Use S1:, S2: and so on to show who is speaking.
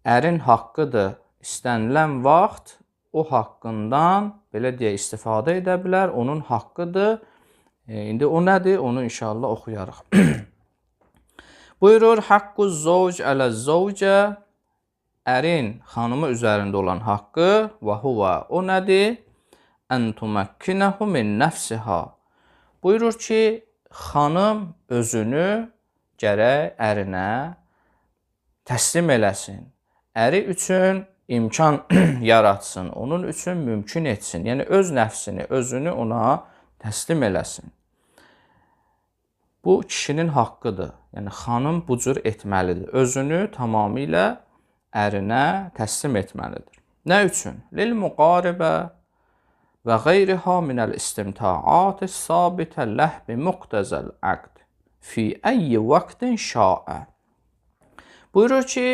S1: Ərin haqqıdır. İstənilən vaxt o haqqından belə deyə istifadə edə bilər. Onun haqqıdır. İndi o nədir? Onu inşallah oxuyarıq. Buyurur, haqqu zovc ələ zovcə, ərin xanımı üzərində olan haqqı, və huvə, o nədir? Ən tuməkkinəhu min nəfsiha. Buyurur ki, xanım özünü gərək ərinə təslim eləsin. Əri üçün imkan yaratsın, onun üçün mümkün etsin. Yəni, öz nəfsini, özünü ona təslim eləsin. Bu, kişinin haqqıdır. Yəni, xanım bu cür etməlidir. Özünü tamamilə ərinə təslim etməlidir. Nə üçün? Lil müqaribə və qeyriha minəl istimtaat sabitə ləh bi muqtəzəl əqd fi əyyi vaqtin şaə. Buyurur ki,